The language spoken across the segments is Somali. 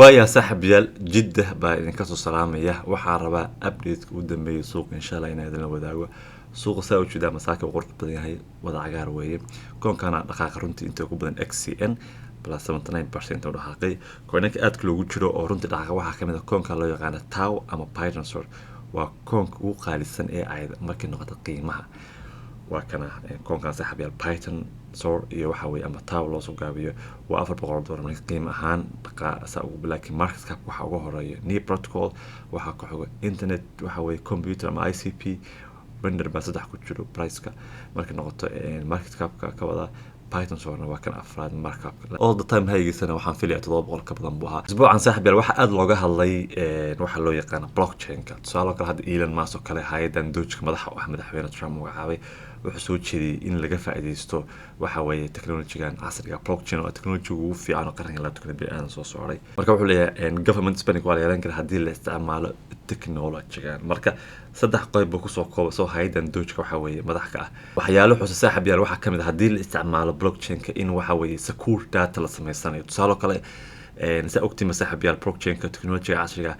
Waaya saaxiibayaal, Jiddah baa idinka soo salaamaya. Waxaan rabaa update-ka u dambeeyay suuqa, insha Allah, inaan idinla wadaago. Suuqa saa u jeedaa masaaka uu qurux badan yahay, wada cagaar weeye. Coinkana dhaqaaqa runtii inta ku badan XCN plus 79% u dhaqaaqay. Coinanka aadka loogu jiro oo runtii dhaqaaqa waxaa kamid ah coinka loo yaqaano Tau ama Bittensor. Waa coinka ugu qaalisan ee ay markay noqoto qiimaha. Waa kana coinkan, saaxiibayaal, Bittensor iyo waxa weeye ama Tau loo soo gaabiyo, waa $400 marka qiimo ahaan dhaqaa saa ugu, laakiin market cap waxaa uga horeeya Near Protocol, waxaa ku xigo Internet waxa weeye Computer ama ICP. Render baa saddex ku jiro priceka markay noqoto market capka ka wada. Bittensorna waa kan afraad market capka. All the time highgiisana waxaan filaya 700 ka badan buu ahaa. Isbuucan, saaxiib yaal, waxaa aada looga hadlay waxa loo yaqaano blockchain-ka. Tusaale kale, hadda Elon Musk oo kale, hay-adan DOGE-ka madaxa u ah, madaxweyne Trump magacaabay, wuxuu soo jeediyey in laga faa'iidaysto waxa weeye technologygan casriga blockchain, oo technology ugu fiican oo qarniga la tukada bini aadan soo socday. Marka wuxuu leeyahay government spending waa la yeelan karaa haddii la isticmaalo technologygan. Marka saddex qoyb buu kusoo koobay soo hay-adan DOGE-ka waxa weeye madax ka ah. Waxyaalo xusa, saaxiib yaal, waxaa kamid ah haddii la isticmaalo blockchain-ka in waxa weeye secure data la sameysanayo. Tusaale kale, saa ogtiin, saaxiib yaal, blockchain-ka technologyga casriga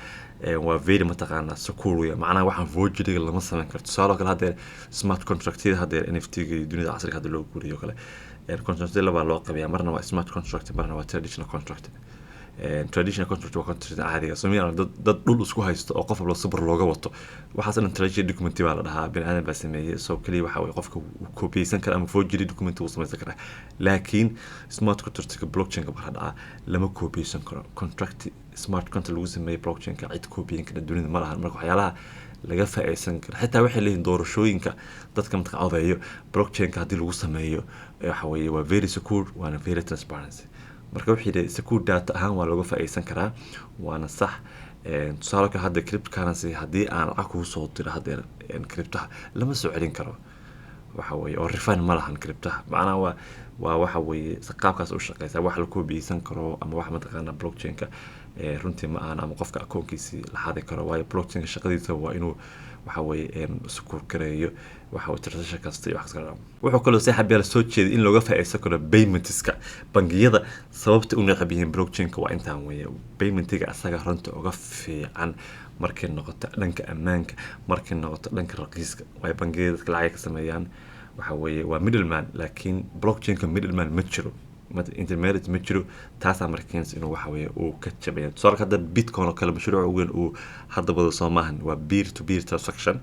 waa very mataqaanaa secure weeye. Macnaha waxaan forgeryga lama sameyn karo. Tusaale kale, haddeer smart contractyada, haddeer NFT-ga iyo dunida casriga hadda loo guuriyo kale, contractyada labaa loo qabiyaa: marna waa smart contract, marna waa traditional contract. Traditional contract waa contract caadiga soo dad dhul isku haysto oo qof walba sabr looga wato. Waxaas dhan traditional document baa la dhahaa, bini aadan baa sameeyey. So kaliya waxa weye qofka uu kopiyeysan kara ama forgery document uu samaysan karaa. Laakiin smart contractka blockchainka marka dhaca lama kopiyeysan karo. Contract smart contract lagu sameeyey blockchainka cid kopiyen kara dunida ma lahan. Marka waxyaalaha laga faa'iideysan karo, xitaa waxay leeyihiin doorashooyinka dadka mataqan codeeyo, blockchainka haddii lagu sameeyo waxa weeye waa very secure, waana very transparency. Marka wuxuu yidhi secure data ahaan waa looga faa'iideysan karaa, waana sax. Tusaale kale, hadda cryptocurrency haddii aan lacag kugu soo diro haddeer cryptaha lama soo celin karo, waxa weeye oo refund ma lahan cryptaha. Macnaha waa waxa weeye qaabkaas u shaqeysa. Wax la koobiyeysan karo ama wax mataqaana blockchain-ka runtii ma ahan, ama qofka akoonkiisii la xadi karo, waayo blockchain-ka shaqadiisa waa inuu waxa weeye secure gareeyo waxa uu transaction kasta iyo wax kasta. Wuxuu kaloo saaxiib yaal soo jeeday in looga faa'iideysan karo paymentska. Bangiyada sababta u necab yihiin blockchain-ka waa intaan weeye: paymentiga asaga runta uga fiican markay noqoto dhanka ammaanka, markay noqoto dhanka raqiiska, waayo bangiyada dadka lacag ka sameeyaan, waxa weeye waa middleman. Laakiin blockchain-ka middleman ma jiro, intermediate ma jiro. Taasaa marka keenaysa inuu waxa weeye uu ka jabaya. Tusaale, hadda Bitcoin oo kale, mashruuca ugu weyn uu hadda wado soo maahan, waa peer to peer transaction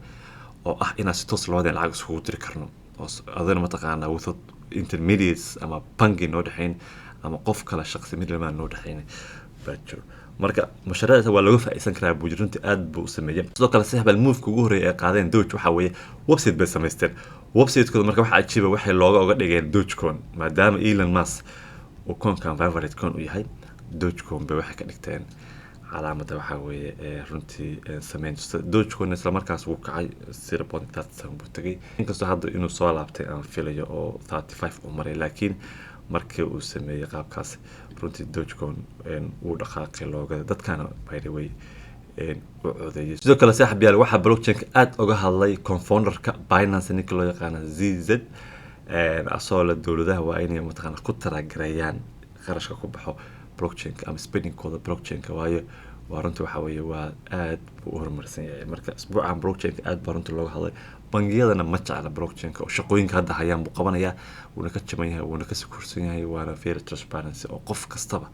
oo ah inaan si toos labadeen lacag iskugu diri karno oo adana mataqaanaa without intermediates ama bangi noo dhexeyn ama qof kale shaqsi middleman noo dhexeyn baa jiro. Marka mashaariicda waa looga faa'iideysan karaa buu runtii aad buu u sameeyey. Sidoo kale, saaxiib, moveka ugu horreeya ee qaadeen DOGE waxa weeye website bay samaysteen. Website-kooda marka waxa cajiiba waxay looga oga dhigeen Dogecoin, maadaama Elon Musk uu coinkan favorite coin u yahay. Dogecoin bay waxay ka dhigteen calaamadda waxaa weeye runtii sameyn. Dogecoin isla markaas wuu kacay, 0.37 buu tegay, inkastoo hadda inuu soo laabtay aan filayo oo 35 uu maray. Laakiin markii uu sameeyey qaabkaas runtii Dogecoin wuu dhaqaaqay, loogada dadkana by the way u codeeyay. Sidoo kale, saaxiib yaal, waxaa blockchain-ka aada uga hadlay co-founderka Binance, ninka loo yaqaano CZ, asagoo la dowladaha waa inay mataqaana ku talagareeyaan qarashka ku baxo blockchain-ka ama spendingkooda blockchain-ka, waayo waa runtii waxa weeye waa aad buu u horumarsan yahay. Marka isbuucan blockchain-ka aad baa runtii looga hadlay. Bangiyadana ma jecla blockchain-ka oo shaqooyinka hadda hayaan buu qabanayaa, wuuna ka jaban yahay, wuuna ka secursan yahay, waana very transparency oo qof kastaba.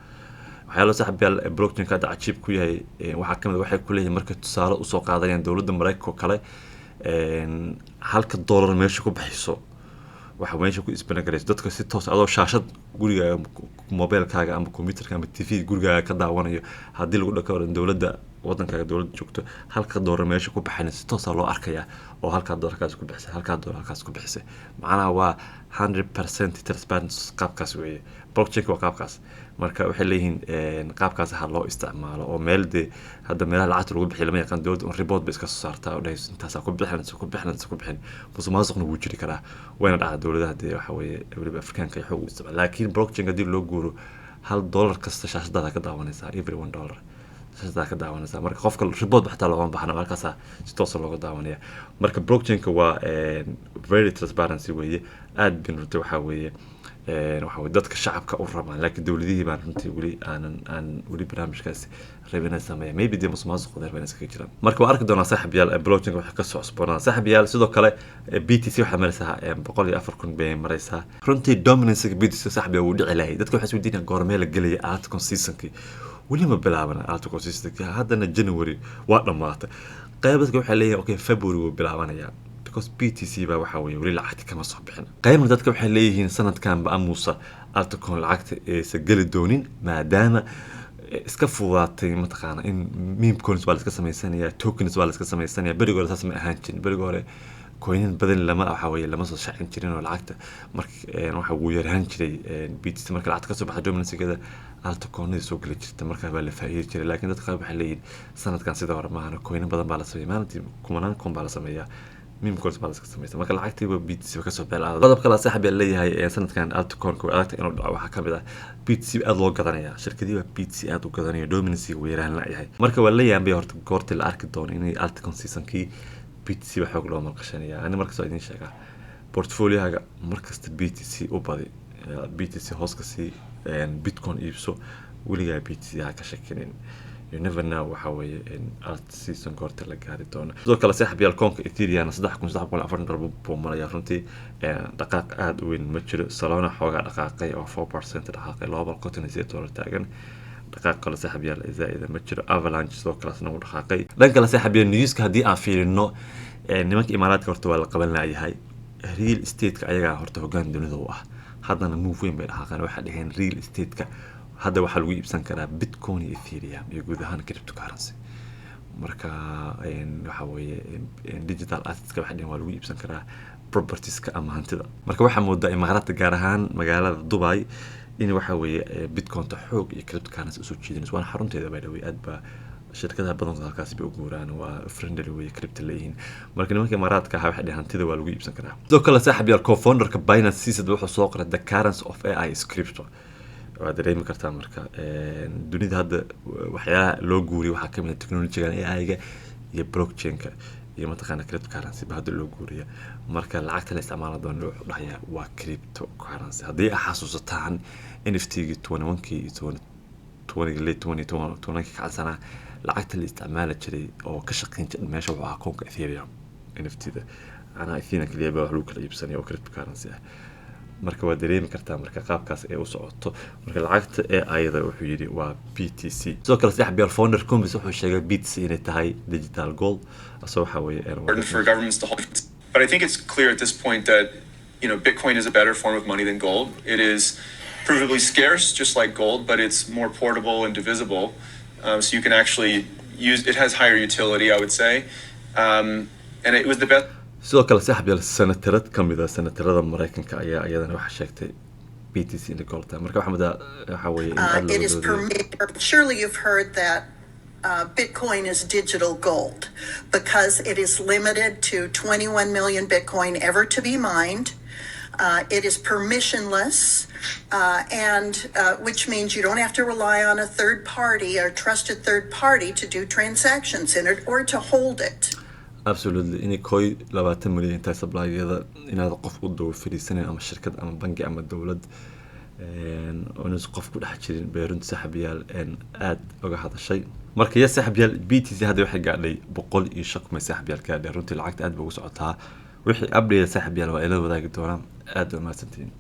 Waxyaalo, saaxiib yaal, blockchain-ka hadda cajiib ku yahay waxaa kamid, waxay ku leeyihiin markay tusaale usoo qaadayaan dowladda Mareykanka oo kale, halka dollar meesha ku bixiso, waxa meesha ku isbanagarayso dadka si toos adoo shaashad gurigaaga, mobilkaaga ama computerka ama TV gurigaaga ka daawanayo, haddii lagu dhako dowladda wadankaaga, dowladda joogto, halka dollar meesha ku baxayna si toosa loo arkayaa oo halkaa dollar halkaas ku bixisay, halkaa dollar halkaas ku bixisay. Macnaha waa 100% transparency qaabkaas weeye. Blockchain waa qaabkaas. Marka waxay leeyihiin qaabkaas ha loo isticmaalo oo meel dee hadda meelaha lacagta lagu bixiyo lama yaqaan. Dowladda un report bay iska soo saartaa oo dhahayso intaasaa ku bixin, intaas ku bixin, intaas ku bixin. Musuqmaasuqna wuu jiri karaa, wayna dhacdaa. Dowladaha dee waxa weeye weliba Afrikaanka ay xoog u isticmaal. Laakiin blockchain haddii loo guuro, hal dollar kasta shaashadaada ka daawanaysaa, every $1 shaashadaa ka daawanaysaa. Marka qofka report ba xataa loogama baahna, markaasaa si toosa looga daawanaya. Marka blockchain-ka waa very transparency weeye, aad bin runtii waxaa weeye. Waxa weye dadka shacabka u rabaan, laakiin dowladihii baan runtii weli aanan aan weli barnaamijkaasi rabin inay sameeyaan. Maybe dee musuqmaasuqooda rabin iskaga jiraan. Marka waa arki doonaa, saaxiib yaal, blockchain waxa kasoo cusboonaa. Saaxiib yaal, sidoo kale BTC waxaa maraysaa 104,000 bay maraysaa. Runtii dominance BTC, saaxiib yaal, wuu dhici lahay. Dadka waxay isweydiinayaan goormee la gelaya altcoin seasonkii. Weli ma bilaabana altcoin seasonkii, haddana January waa dhammaatay. Qayb dadka waxay leeyihin, "Okay, February wuu bilaabanayaa," because BTC baa waxa weeye weli lacagta kama soo bixin. Qaybna dadka waxay leeyihiin sanadkanba amuusa altcoin lacagta aysan geli doonin, maadaama iska fududaatay mataqaana in meme coins baa la iska sameysanaya, tokens baa la iska sameysanaya. Berigi hore saas ma ahaan jirin. Berigi hore coinin badan lama waxa weeye lama soo shacin jirin oo lacagta marka waxa wuu yaraan jiray BTC. Marka lacagta kasoo baxda, dominancegeeda altcoinadii soo geli jirta, markaa baa la faa'iidi jiray. Laakiin dadka qaar waxay leeyihin sanadkan sida hore maahana, coinin badan baa la sameeya, maalintii kumanaan coin baa la sameeyaa, meme coins baa la iska sameysta. Marka lacagtiiba BTC ba kasoo bixi lahaa. Qodob kale, saaxib, baa leeyahay sanadkan altcoinka way adagta inuu dhaco. Waxaa kamid ah BTC aada loo gadanaya, shirkadii baa BTC aada u gadanaya, dominancy wuu yaraan layahay. Marka waa leeyahan bay horta goortii la arki doono inay altcoin seasonkii BTC ba xoog loo malqashanaya. Ani markasta waa idiin sheegaa, portfoliohaga markasta BTC u badi, BTC hoos ka sii, Bitcoin iibso, weligaa BTC ha ka shakinin. You never know waxa weeye in alt season goorta la gaari doono. Sidoo kale, saaxiib yaal, coinka Ethereum $3,340 buu maraya. Runtii dhaqaaq aada u weyn ma jiro. Solana xoogaa dhaqaaqay oo 4% dhaqaaqay, $258 taagan. Dhaqaaq kale, saaxiib yaal, zaa'ida ma jiro. Avalanche sidoo kale asna wuu dhaqaaqay. Dhan kale, saaxiib yaal, newska haddii aan fiirino, nimanka Imaaraadka horta waa la qaban laayahay. Real estate-ka ayagaa horta hoggaan dunida u ah. Haddana move weyn bay dhaqaaqeen. Waxay dhaheen real estate-ka hadda waxaa lagu iibsan karaa Bitcoin iyo Ethereum iyo guud ahaan cryptocurrency. Marka waxa weeye digital assetska waxay dhaheen waa lagu iibsan karaa propertieska ama hantida. Marka waxaa moodaa Imaaraadka, gaar ahaan magaalada Dubai, in waxa weeye Bitcointa xoog iyo cryptocurrency usoo jiidanayso, waana xarunteeda by the way. Aad baa shirkadaha badankood halkaasi bay u guuraan, waa friendly wey crypto leeyihiin. Marka nimanka Imaaraadka ahaa waxay dhaheen hantida waa lagu iibsan karaa. Sidoo kale, saaxiib yaal, co-founderka Binance CZ wuxuu soo qoray, "The currency of AI is crypto." Waa dareemi kartaa. Marka dunida hadda waxyaalaha loo guuriyay waxaa kamid ah technologygan AI-ga iyo blockchain-ka iyo mataqaana cryptocurrency ba hadda loo guuriya. Marka lacagta la isticmaali doono, wuxuu dhahayaa, waa cryptocurrency. Haddii aad xasuusataan NFT-gii 21-kii iyo 20 late 2020-kii kacsanaa, lacagta la isticmaali jiray oo ka shaqeyn jiray meesha wuxuu ahaa coinka Ethereum. NFT-da anaa Ethereum kaliya baa wax lagu kala iibsanaya oo cryptocurrency ah. Marka waa dareemi kartaa marka qaabkaas ay u socoto. Marka lacagta ee ayada wuxuu yidhi waa BTC. Sidoo kale, saaxiib yaal, founder Coinbase wuxuu sheegay BTC inay tahay digital gold, asoo waxa weeye for governments to hold. But I think it's clear at this point that Bitcoin is a better form of money than gold. It is provably scarce, just like gold, but it's more portable and divisible. So you can actually use it, has higher utility, I would say, and it was the best. Sidoo kale, saaxiib yaal, senatarad ka mid ah senatarada Mareykanka ayaa iyadana waxaa sheegtay BTC inay gold tahay. Marka waxaa moodaa waxa weeye in aada It is looga doodayo. Surely you've heard that Bitcoin is digital gold because it is limited to 21 million Bitcoin ever to be mined. It is permissionless, and which means you don't have to rely on a third party or trusted third party to do transactions in it or to hold it. Absolutely, inay 21 milyan tahay supplygeeda, inaad qof u daba fadhiisanayn ama shirkad ama bangi ama dowlad oo inuusan qof ku dhex jirin bay runtii, saaxiibayaal, aada uga hadashay. Marka ya, saaxiibayaal, BTC hadda waxay gaadhay 105,000 bay, saaxiibayaal, gaadhay. Runtii lacagta aad bay ugu socotaa. Wixii update, saaxiibayaal, waa ila wadaagi doonaa. Aad waa mahadsantihiin.